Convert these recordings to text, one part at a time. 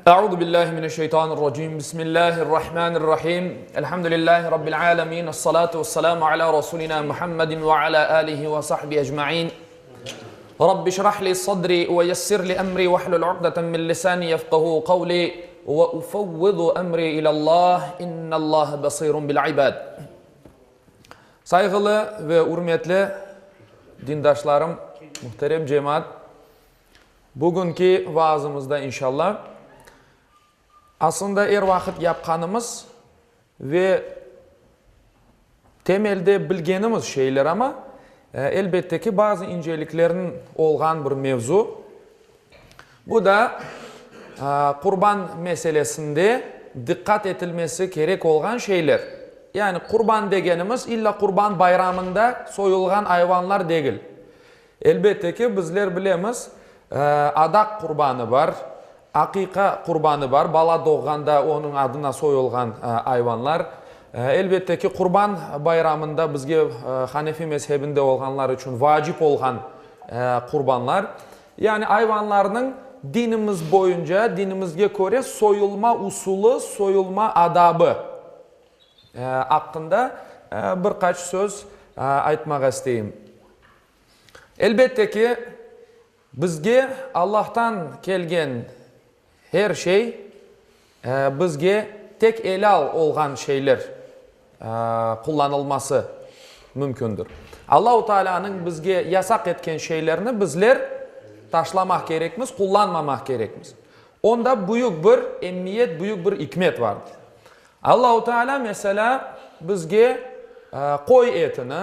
Euzu billahi mineşşeytanirracim. Bismillahirrahmanirrahim. Elhamdülillahi rabbil alamin. Essalatu vesselamu ala rasulina Muhammedin ve ala alihi ve sahbihi ecmaîn. Rabbi şrah li sadri ve yessir li emri ve hlul uqdeten min lisani yefqahu kavli ve ufevvidu emri ilallah. İnnallaha basirun bil ibad. Sayğılı ve ürmetli dindaşlarım, muhterem cemaat, Bugünki vaazımızda inşallah, aslında er vaqıt yapqanımız ve temelde bilgenimiz şeyler amma, elbette ki, bazı inceliklerniñ olğan bir mevzu. Bu da qurban meselesinde diqqat etilmesi kerek olğan şeyler. Yani qurban degenimiz illa qurban bayramında soyulğan ayvanlar degil. Elbette ki, bizler bilemiz, adaq qurbanı bar, aqiqa qurbanı bar, bala doğğanda onıñ adına soyulğan ayvanlar. Elbette ki, Qurban bayramında bizge hanefi mezhebinde olğanlar içün vacip olğan qurbanlar. Yani ayvanlarnıñ dinimiz boyunca, dinimizge köre soyulma usulı, soyulma adabı aqqında bir qaç söz aytmağa isteyim. Elbette ki, bizge Allahtan kelgen her şey, bizge tek elâl olğan şeyler qullanılması mümkündir. Allahu Tealânıñ bizge yasaq etken şeylerni bizler taşlamaq kerekmiz, qullanmamaq kerekmiz. Onda büyük bir emiyet, büyük bir ikmet vardır. Allahu Tealâ, meselâ, bizge qoy etini,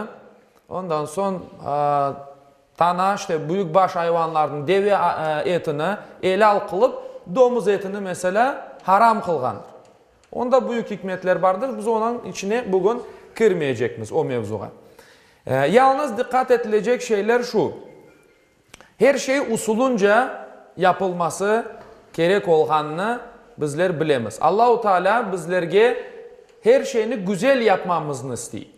Ondan soñ tana, işte, büyük baş ayvanlarnıñ, deve etini elâl qılıp, domuz etini, meselâ, haram qılğandır. Onda büyük ikmetler bardır, biz onıñ içine bugün kirmeycekmiz, o mevzuğa. Yalnız diqqat etilecek şeyler şu, her şey usulunca yapılması kerek olğanını bizler bilemiz. Allahu Tealâ bizlerge her şeyni güzel yapmamıznı istey.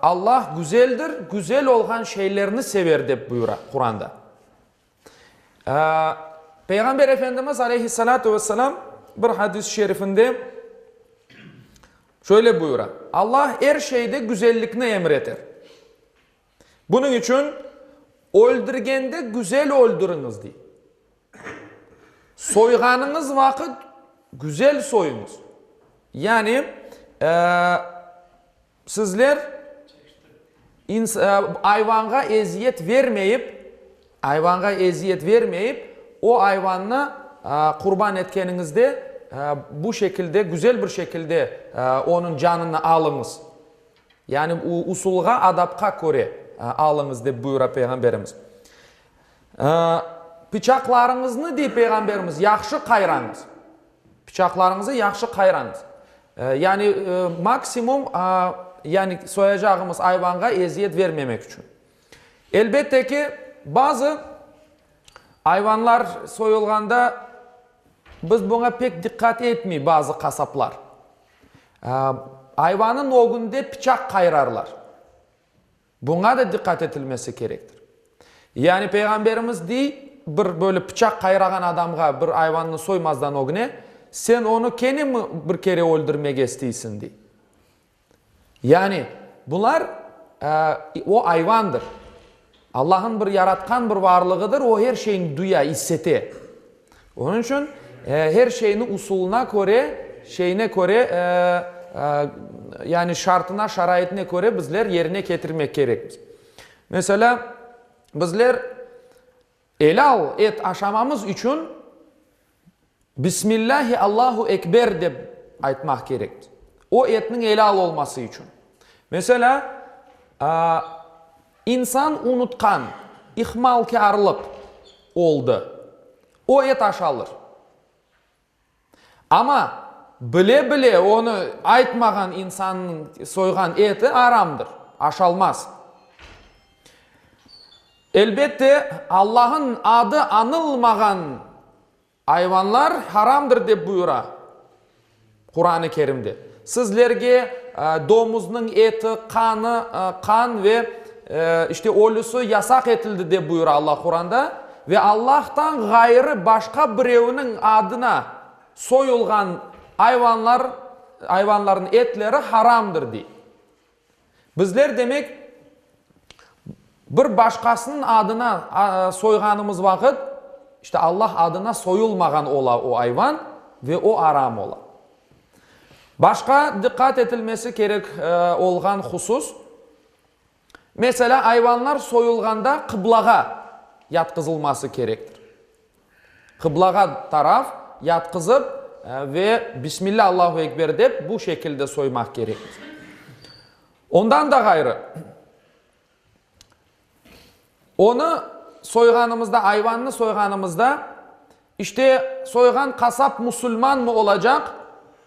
Allah güzeldir, güzel olğan şeylerni sever, dep buyura Quranda. Peyğamber Efendimiz aleyhissalâtu vesselâm bir hadis-i şerifinde şöyle buyura, Allah er şeyde güzellikni emir eter. Bunıñ içün öldürgende güzel öldüriñiz, dey. Soyğanıñız vaqıt güzel soyuñız. Yani, sizler ayvanğa eziyet vermeyip, ayvanğa eziyet vermeyip, o ayvannı qurban etkeniñizde bu şekilde, güzel bir şekilde onıñ canını alıñız. Yani usulğa, adapqa köre alıñız, dep buyura Peyğamberimiz. Pıçaqlarıñıznı, dey Peyğamberimiz, yahşı qayrañız. Pıçaqlarıñızı yahşı qayrañız. Yani maksimum, yani soyacağımız ayvanğa eziyet vermemek içün. Elbette ki, bazı ayvanlar soyulğanda biz buña pek diqqat etmey bazı qasaplar. Ayvanıñ ögünde pıçaq qayrarlar. Buña da diqqat etilmesi kerektir. Yani Peyğamberimiz dey, bir böyle pıçaq qayrağan adamğa bir ayvannı soymazdan ögüne, sen onı kene mi bir kere öldürmege isteysiñ, dey. Yani bular, o ayvandır. Allah'ın bir yaratqan bir varlığıdır, o her şeyni duya, issete. Onıñ içün her şeyni usulına köre, şeyine köre, yani şartına, şaraitine köre bizler yerine ketirmek kerekmiz. Meselâ, bizler elâl et aşamamız içün Bismillahi Allahu Ekber dep aytmaq kerekmiz. O etniñ elâl olması içün. Meselâ, insan unutqan, ihmalkârlıq oldı, o et aşalır. Amma bile-bile onı aytmağan insannıñ soyğan eti aramdır, aşalmaz. Elbette, Allah'ın adı añılmağan Ayvanlar haramdır dep buyura Quran-ı Kerimde. Sizlerge domuznıñ eti, qanı, qan ve işte ölüsi yasaq etildi dep buyura Allah Quranda. Ve Allahtan ğayrı başqa birevniñ adına soyulğan ayvanlar, ayvanlarnıñ etleri haramdır, dey. Bizler, demek, bir başqasınıñ adına soyğanımız vaqıt, işte Allah adına soyulmağan ola o ayvan ve o aram ola. Başqa diqqat etilmesi kerek olğan husus, Meselâ, ayvanlar soyulğanda qıblağa yatqızılması kerektir. Qıblağa taraf yatqızıp ve Bismillâ, Allahu ekber dep bu şekilde soymaq kerekmiz. Ondan da ğayrı, onı soyğanımızda, ayvannı soyğanımızda, İşte, soyğan qasap musulmanmı olacaq,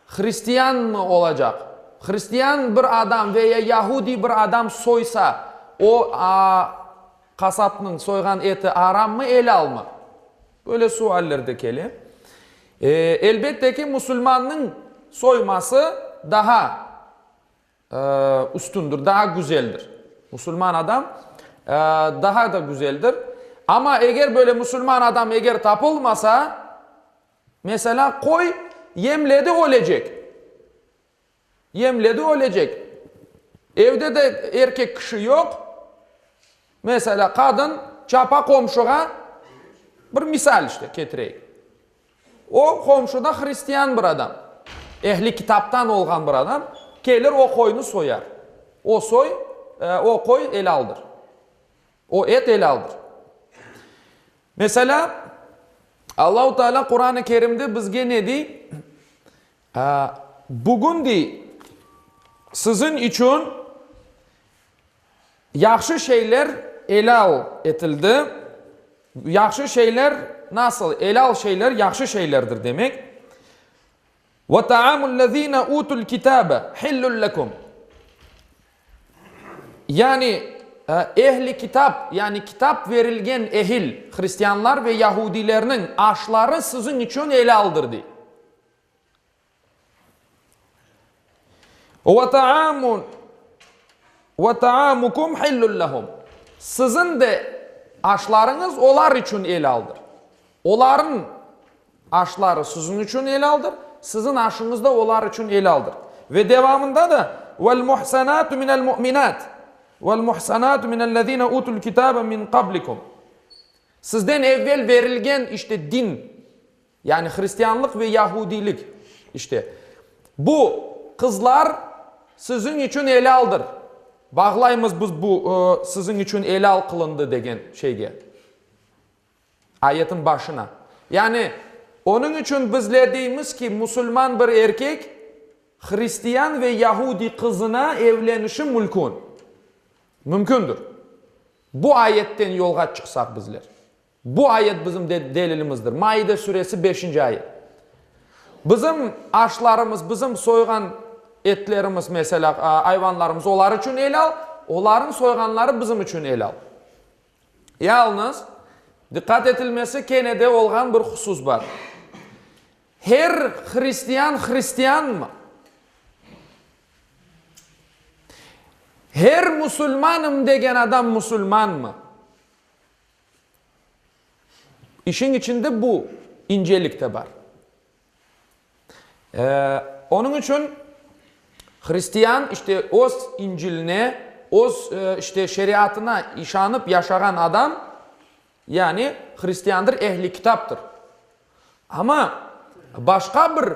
hristianmı olacaq? Hristian bir adam ve ya yahudiy bir adam soysa, o qasapnıñ soyğan eti arammı, elâlmı? Böyle sualler de kele. Elbette ki, musulmannıñ soyması daha üstündir, daa güzeldir. Musulman adam daha da güzeldir. Amma eger böyle musulman adam eger tapılmasa, meselâ, qoy yemledi ölecek. Yemledi ölecek. Evde de erkek kişi yoq. Meselâ, qadın çapa qomşuğa, bir misal işte ketireyik. O qomşu da hristian bir adam, ehli kitaptan olğan bir adam, kelir o qoynı soyar. O soy, o qoy elâldır. O et elâldır. Meselâ, Allahu Teala Quran-ı Kerimde bizge ne dey? Bugün dey, siziñ içün Yahşı şeyler elâl etildi. Yahşı şeyler nasıl? Elâl şeyler yahşı şeylerdir demek. Ve taamul-lezîne utul-kitâbe hillul lekum. Yani ehli kitap, yani kitap verilgen ehil, hristianlar ve yahudilerniñ aşları siziñ içün elâldır, dey. Ve taamun ve taamukum hillun lehum. Siziñ de aşlarıñız olar içün elâldır. Olarnıñ aşları siziñ içün elâldır, siziñ aşıñız da olar içün elâldır. Ve devamında da vel muhsanatu minel mu'minat vel muhsanatu minellezine utul kitabe min qablikum. Sizden evvel verilgen işte din Yani hristianlıq ve yahudiylik, işte, bu qızlar siziñ içün elâldır. Bağlaymız biz bu siziñ içün elâl qılındı degen şeyge, ayetin başına. Yani, onıñ içün bizler deymiz ki, musulman bir erkek hristian ve yahudiy qızına evlenişi mülkün, mümkündür. Bu ayetten yolğa çıqsaq bizler. Bu ayet bizim delilimizdir. Maide suresi beşinci ayet. Bizim aşlarımız, bizim soyğan etlerimiz, meselâ, ayvanlarımız olar içün elâl, olarnıñ soyğanları bizim içün elâl. Yalnız, diqqat etilmesi kene de olğan bir husus bar. Her hristian hristianmı? Her musulmanım degen adam musulmanmı? İşiñ içinde bu incelik de bar. Onıñ içün hristian, işte, öz İnciline, öz, işte, şeriatına işanıp yaşağan adam, yani hristiandır, ehli kitaptır. Amma başqa bir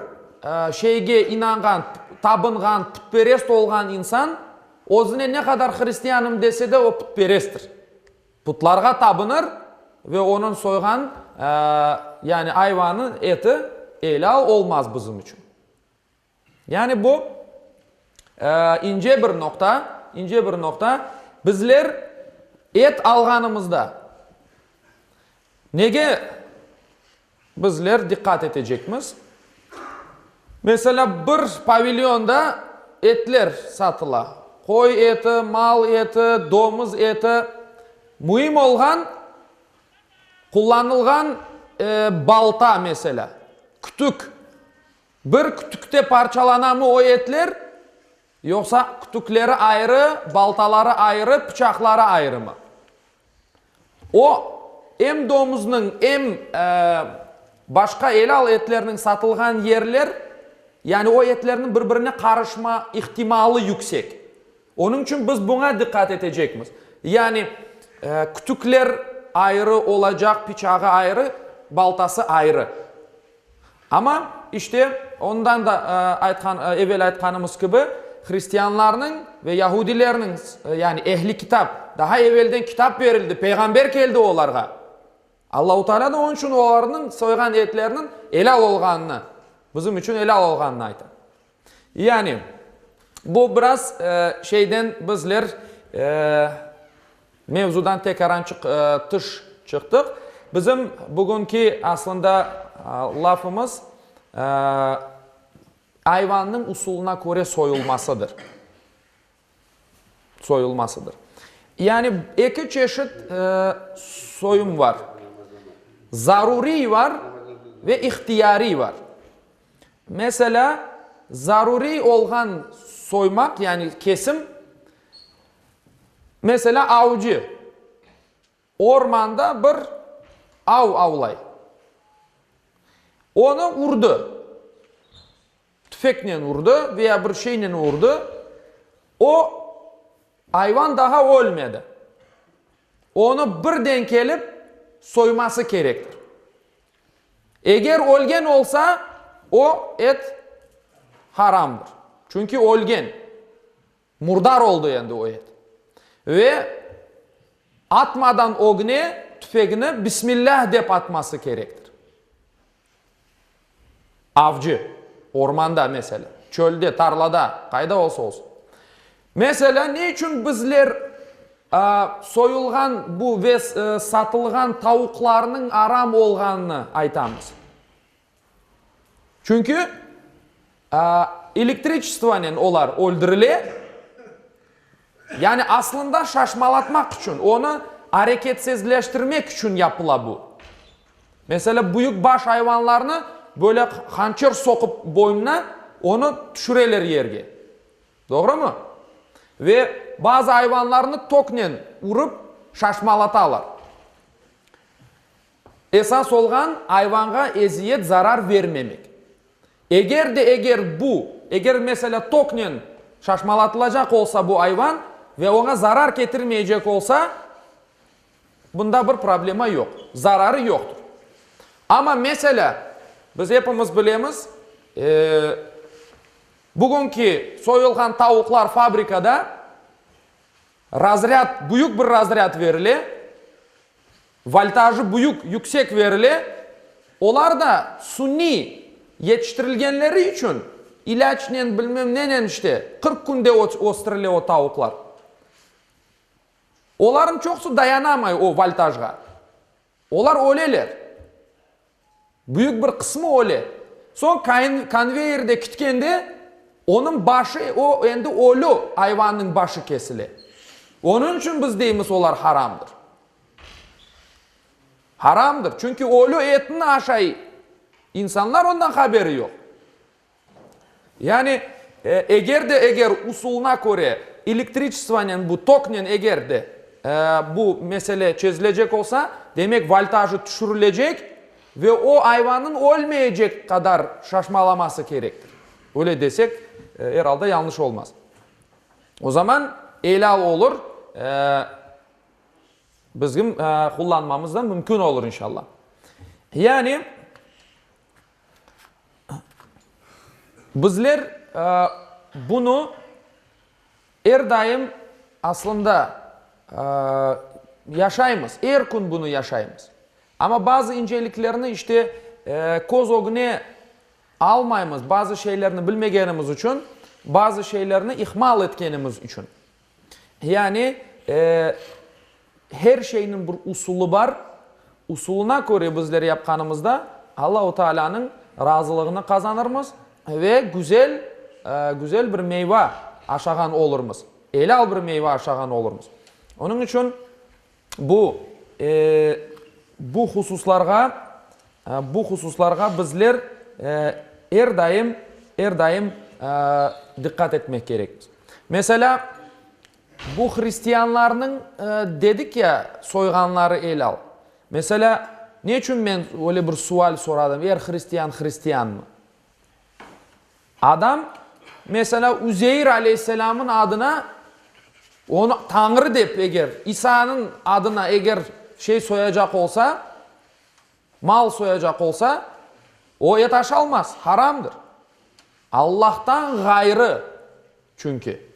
şeyge inanğan, tabınğan, putperest olğan insan, özüne ne qadar hristianım dese de, o putperesttir. Putlarğa tabınır ve onıñ soyğan, yani ayvanıñ eti elâl olmaz bizim içün. Yani bu ince bir noqta, ince bir noqta. Bizler et alğanımızda nege Bizler diqqat etecekmiz. Meselâ, bir pavilyonda etler satıla, qoy eti, mal eti, domuz eti. Müim olğan, qullanılğan balta, meselâ, kütük. Bir kütükte parçalanamı o etler, yoqsa kütükleri ayrı, baltaları ayrı, pıçaqları ayrımı? O. Em domuznıñ, em başqa elâl etlerniñ satılğan yerler, yani o etlerniñ bir-birine qarışma ihtimalı yüksek. Onıñ içün biz buña diqqat etecekmiz. Yani kütükler ayrı olacaq, piçağı ayrı, baltası ayrı. Amma, işte, ondan da aytqan, evel aytqanımız kibi, hristianlarnıñ ve yahudilerniñ, yani ehli kitap, daha evelden kitap berildi, peyğamber keldi olarğa. Allahu Teala da onıñ içün olarnıñ soyğan etleriniñ elâl olğanını, bizim içün elâl olğanını ayta. Yani, bu biraz şeyden bizler mevzudan tekarançıq tış çıqtıq. Bizim bugünki aslında lafımız ayvannıñ usulına köre soyulmasıdır. Soyulmasıdır. Yani eki çeşit soyum var. Zaruriy var ve ihtiyariy var. Meselâ, zaruriy olğan soymaq, yani kesim, meselâ, avcı ormanda bir av avlay. Onı urdı, tüfeknen urdı veya bir şeynen urdı, o ayvan daha ölmedi. Onı birden kelip soyması kerektir. Eger ölgen olsa, o et haramdır. Çünki ölgen, murdar oldı endi o et. Ve atmadan ögüne tüfegini Bismillah dep atması kerektir. Avcı, ormanda, meselâ, çölde, tarlada, qayda olsa olsun. Meselâ, ne içün bizler soyulğan bu ve satılğan tavuqlarnıñ aram olğanını aytamız? Çünki elektriçestvonen olar öldürile, yani aslında şaşmalatmaq içün, onı areketsizleştirmek içün yapıla bu. Meselâ, büyük baş ayvanlarnı böyle hançer soqıp boynuna, onı tüşüreler yerge. Doğrumı? Ve bazı ayvanlarnı toknen urıp şaşmalatalar. Esas olğan, ayvanğa eziyet, zarar vermemek. Eger de eger bu, eger meselâ toknen şaşmalatılacaq olsa bu ayvan ve oña zarar ketirmeycek olsa, Bunda bir problema yoq, zararı yoqtır. Amma meselâ, biz epimiz bilemiz, bugünki soyulğan tavuqlar fabrikada razrâd, büyük bir razrâd berile, voltajı büyük, yüksek berile, olar da suniy yetiştirilgenleri içün ilâcnen, bilmem nenen işte, 40 künde östürile o tavuqlar. Olarnıñ çoqusı dayanamay o voltajğa. Olar öleler. Büyük bir qısmı öle. Soñ konveyerde kitkende, onıñ başı, o endi ölü ayvannıñ başı kesile. Onıñ içün biz deymiz olar haramdır. Haramdır, çünki ölü etni aşay insanlar, ondan haberi yoq. Yani, eger de eger usulına köre elektriçestvonen bu toknen eger de bu mesele çezilecek olsa, demek voltajı tüşürilecek ve o ayvannıñ ölmeyecek qadar şaşmalaması kerektir. Öyle desek, er alda yañlış olmaz. O zaman elâl olur, bizim qullanmamız da mümkün olur inşallah. Yani. Bizler bunı er daim aslında yaşaymız, er kün bunı yaşaymız. Amma bazı inceliklerni işte köz ögüne almaymız, bazı şeylerni bilmegenimiz içün, bazı şeylerni ihmal etkenimiz içün. Yani, her şeyniñ bir usulı bar, usulına köre bizler yapqanımızda Allahu Tealânıñ razılığını qazanırmız ve güzel, güzel bir meyva aşağan olurmız, elâl bir meyva aşağan olurmız. Onıñ içün bu, bu hususlarğa, bu hususlarğa bizler er daim, er daim diqqat etmek kerekmiz. Meselâ, bu hristianlarnıñ, dedik ya, soyğanları elâl. Meselâ, ne içün men öyle bir sual soradım, er hristian hristianmı? Adam, meselâ, Üzeyir aleyhisselâmın adına, onı Tañrı dep eger, İsanıñ adına eger şey soyacaq olsa, mal soyacaq olsa, o et aşalmaz, haramdır. Allahtan ğayrı, çünki.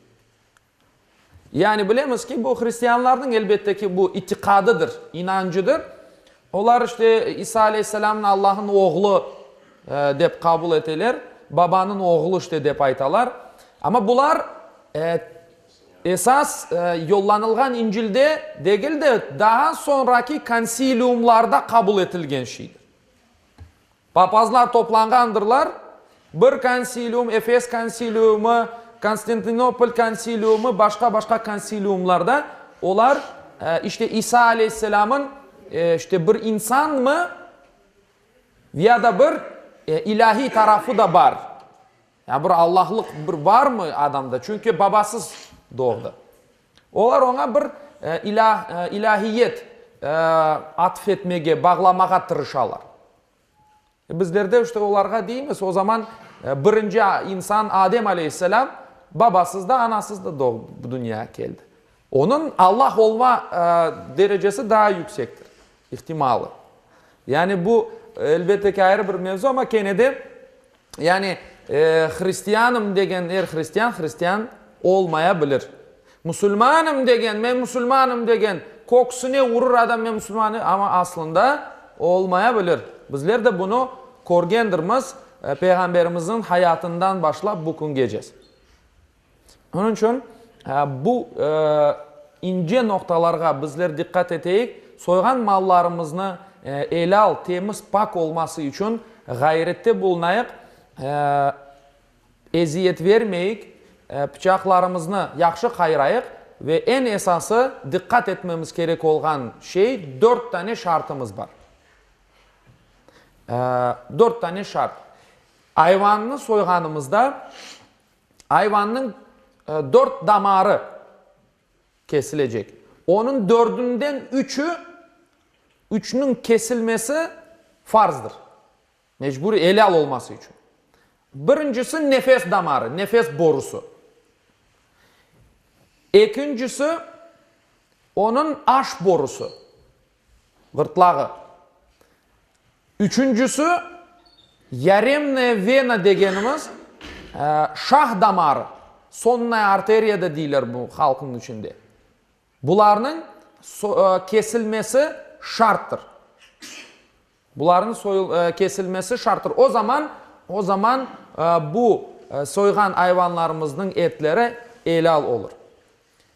Yani bilemiz ki, bu hristianlarnıñ, elbette ki, bu itiqadıdır, inancıdır. Olar işte İsa aleyhisselâmnı Allahnıñ oğlu dep qabul eteler, babanıñ oğlu işte dep aytalar. Amma bular esas yollanılğan İncilde degil de, daa soñraki konsiliumlarda qabul etilgen şeydir. Papazlar toplanğandırlar, bir konsilium, Efes konsiliumı, Konstantinopol konsiliumı, başqa-başqa konsiliumlarda olar, işte, İsa aleyhisselâmın, işte, bir insanmı ya da bir ilâhiy tarafı da bar, ya bir Allahlıq bir barmı adamda, çünki babasız doğdı. Olar oña bir ilâhiyet atf etmege, bağlamağa tırışalar. Bizler de işte olarğa deymiz, o zaman birinci insan Adem aleyhisselâm babasız da, anasız da doğdı, bu dünyağa keldi. Onıñ Allah olma derecesi daa yüksektir, ihtimalı. Yani bu, elbette ki, ayrı bir mevzu, amma kene de, yani hristianım degen er hristian, hristian olmaya bilir. Musulmanım degen, men musulmanım degen, köksüne urur adam men musulmanım, amma aslında olmaya bilir. Bizler de bunı körgendirmiz, Peyğamberimizniñ hayatından başlap bu küngece. Onıñ içün bu ince noqtalarğa bizler diqqat eteyik, soyğan mallarımıznı elâl, temiz, pak olması içün ğayrette bulunayıq, eziyet vermeyik, pıçaqlarımıznı yahşı qayrayıq ve eñ esası diqqat etmemiz kerek olğan şey, dört tane şartımız bar. Dört tane şart. Ayvannı soyğanımızda ayvannıñ dört damarı kesilecek. Onıñ dördünden üçü, üçniñ kesilmesi farzdır. Mecburiy, elâl olması içün. Birincisi nefes damarı, nefes borusı. Ekincisi onıñ aş borusı, gırtlağı. Üçüncisi, yaremnaya vena degenimiz şah damarı, sonnaya arteriya da deyler bu halqnıñ içinde. Bularnıñ kesilmesi şarttır. Bularnıñ kesilmesi şarttır. O zaman, o zaman bu soyğan ayvanlarımıznıñ etleri elâl olur.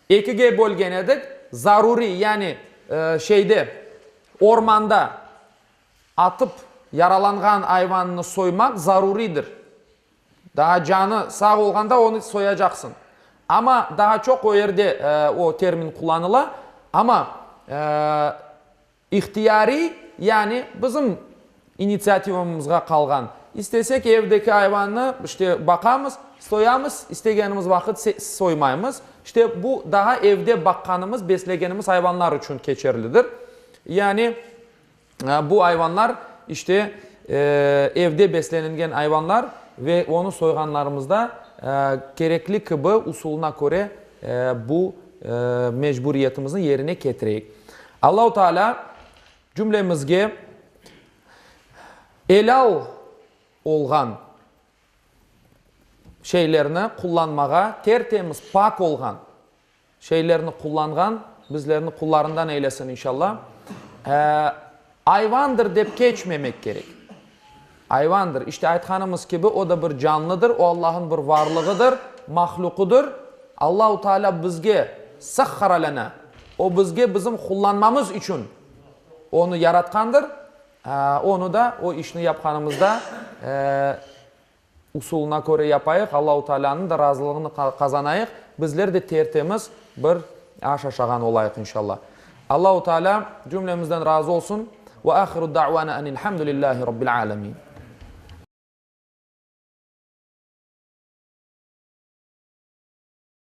Ekige bölgen edik, zaruriy, yani şeyde, ormanda atıp yaralanğan ayvannı soymaq zaruriydir. Daa canı sağ olğanda onı soyacaqsıñ. Amma daa çoq o yerde o termin qullanıla, amma İhtiyariy, yani bizim initsiativamızğa qalğan. İstesek evdeki ayvannı, işte, baqamız, soyamız, istegenimiz vaqıt soymaymız. İşte, bu daa evde baqqanımız, beslegenimiz ayvanlar içün keçerlidir. Yani, bu ayvanlar, işte, evde beslenilgen ayvanlar ve onı soyğanlarımızda kerekli kibi usulına köre bu mecburiyetimizni yerine ketireyik. Allahu Teala cümlemizge elâl olğan şeylerni qullanmağa, tertemiz, pak olğan şeylerni qullanğan bizlerni qullarından eylesin inşallah. Ayvandır dep keçmemek kerek. Ayvandır, işte aytqanımız kibi, o da bir canlıdır, o Allah'ın bir varlığıdır, mahlüqıdır. Allahu Teala bizge, sahhara lena, o bizge bizim qullanmamız içün onı yaratqandır. Onı da o işni yapqanımızda usulına köre yapayıq, Allahu Teala'nıñ da razılığını qazanayıq, bizler de tertemiz bir aş aşağan olayıq inşallah. Allahu Teala cümlemizden razı olsun. Ve ahiru da'vana enilhamdülillahi rabbil alemin.